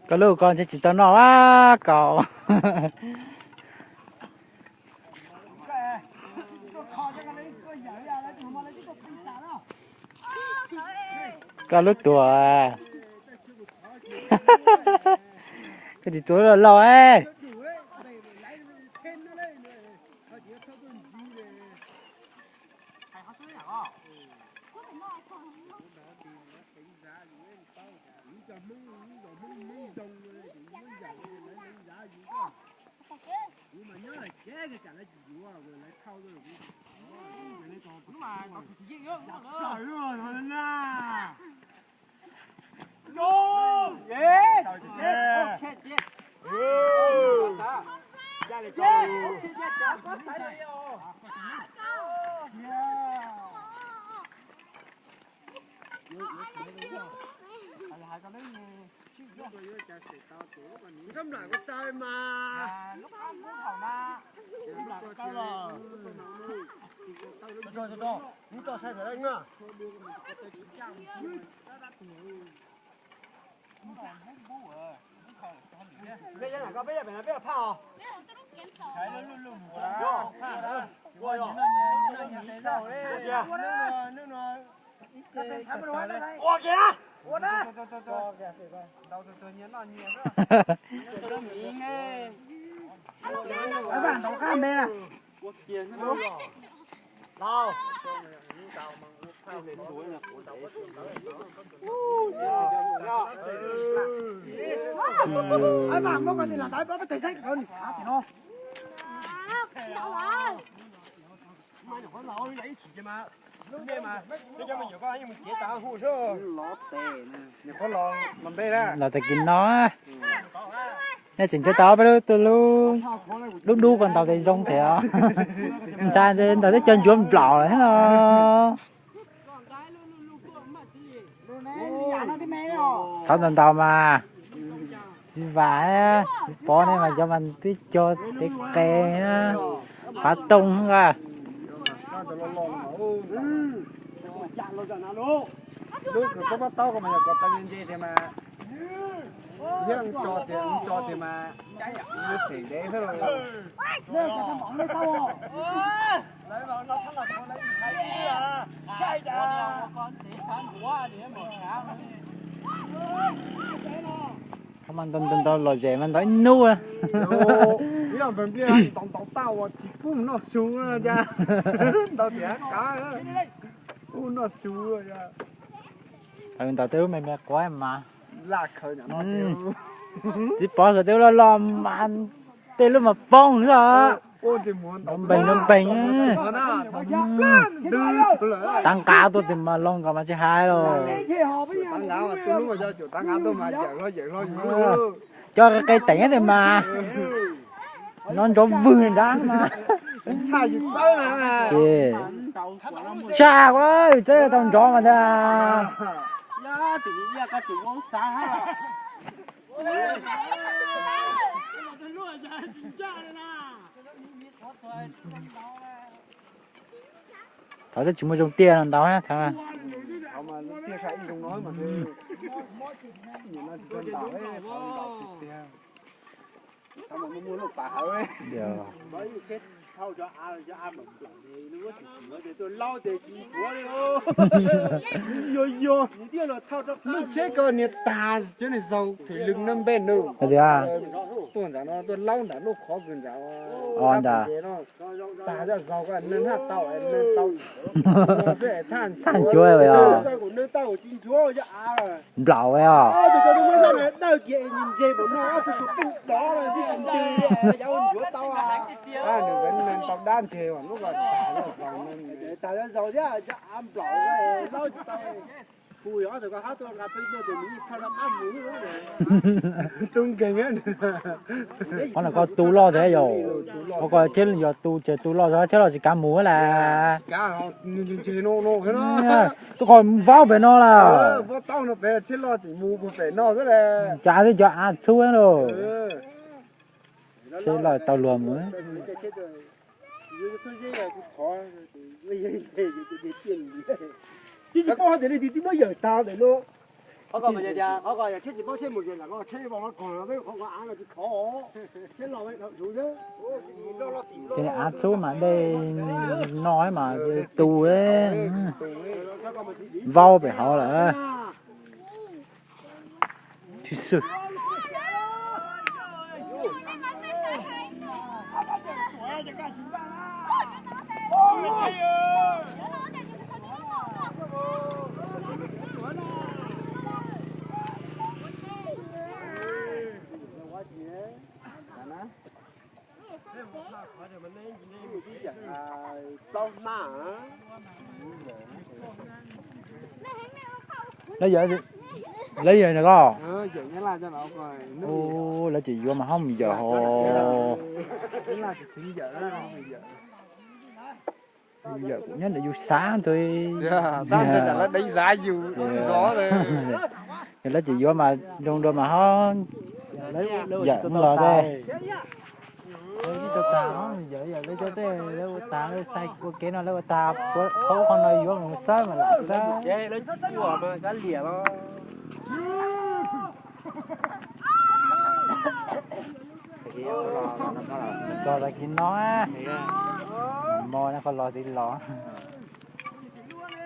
Koj lub ko ntshe tsis tau noj a, kaus. Koj lub tuag. Koj tsis tuag loj loj. Los tag kis no nej tseem ntsib tau peb lub, lub dub dub ko ntaus tes zoo thiab os. Ntshai ntaus teb cov ncuav nplaum lawm thiab no. Thov ntaus ntaus mas txiv Vam, txiv Pov nej mas cov mas twb cog tes qe, phav tooj a. Lub kws pab pab taub ko mas yog kom tau ntse tiag mas, thiab tso tiag, tso tiag mas, xeem ntev xwb los. Qhov mas ntaus ntaus los zem mas ntaus ib hnub. Ib npawg npliaj ntaus ntaus tau uas tsis pub noj su no cas, ntaus tias qab pub noj su. Thaum ntaus tej lub me me quav mas, txiv Pov xav tej lub loj loj mas, tej lub mas poob xwb os. Nrov npeeg nrov npeeg. Tav nqa tuaj tiag mas loo nkaus mas tsis hais los. Cov qe teem tiag mas, nrov nrov vwg nrab mas. Ces tshaj kuv txawb tau nrov mas tiag. Thov twb tsis muaj zoo tiaj no ntaus na, thov. Thauj cov av, cov av nplaum nplaum ces lub tsis tsuav ces tuaj laub ces tsis ntsuav li. Yog yog, nws thiaj los thauj rau qab. Lub tsheb ko niag tag cov niag zaug thwm lwg no npe nws. Tuaj ntawm no tuaj laub ntawm lub qhov kws ntawm ntawm no. Tag zog zaug ko neeg haj tau, neeg tau. Thaj ntsuav os. Neeg tau tsis ntsuav cov av. Nplaum os. Dawj kiag ntseg npaum no, ob tug tus pheej dov los tib ntws, yav ua ntsuav tau. Nws tau dab ntseg lub ko tag zog thiab cov av nplaum laub tsis tau. Kuv yog ob tug ko hab tuaj nqa peb tuaj tus nws thauj rov qab mus. Tub nkeeg. Qhov no koj tu loj thiab yog, qhov ko thiab yog tu ces tu loj zog thiab los tsis kav mus las. Tuaj qhov vaub pem no las. Cov av thiab cov av txhub lauj. Tsheb loj tau luag mus. Cov av txhub mas dej no mas tu, vaub pem hauv lawm. Tib xwm. Plaub hmab. Lawv yawm, lawv yawm ntawm ko. Lawv ces yuav mas ho mus yawm ho. Yawm kuv nyob ntawm yus xav ntag. Yog lawv ces yuav mas zoo dua mas ho yawm los dej. Lawv ua tag, lawv ua tag, lawv sai ua kev no lawv ua tag, qhov no yuav mus xawb mas lam xawb. Txog tag kis no, mo no koj los tiv los,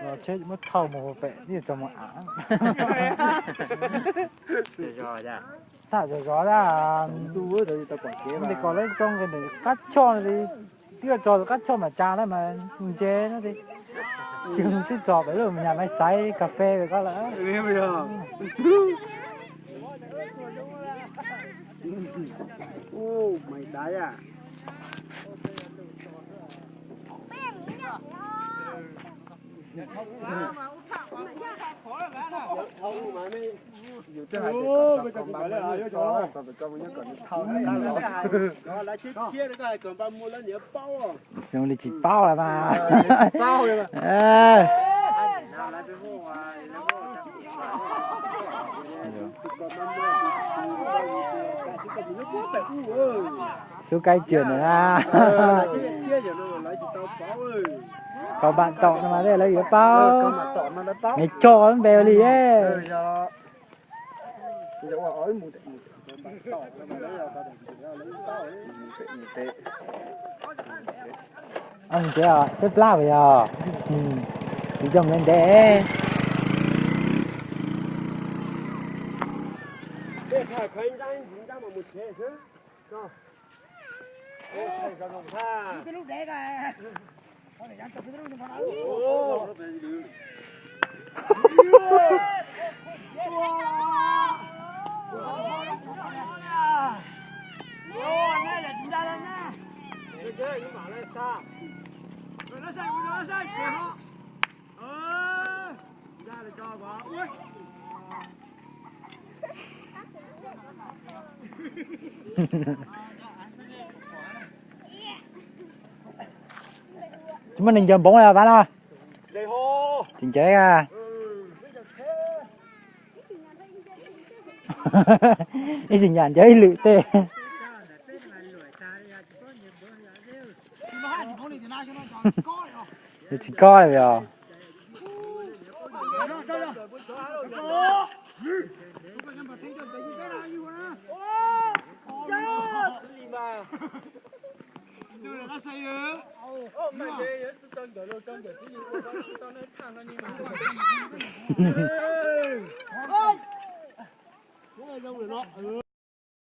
los tsheb muab thauj mus pem tib txog mus av. Tham zov zov na, nws kom lawv tso nqe ntawm qab choj no, twb tso qab choj mam tsa na mas ntse no. Ces twb txog pem lub nyam maiv xaiv kas fes pem ko lawm. Xyov li tsis paub lawm mas. Xub kaib cwm na. Kaum npam tom no mas tej lawv yuav paub. Nws coj npe li. Mus tsev, teb plab puas yog? Tsis coj mus ntev. Tsis muaj neeg ncaws npoov li Vaj no. Tsis ncaws. Ib tsis nyam ncaws ib lwm tej. Tsis koj li os.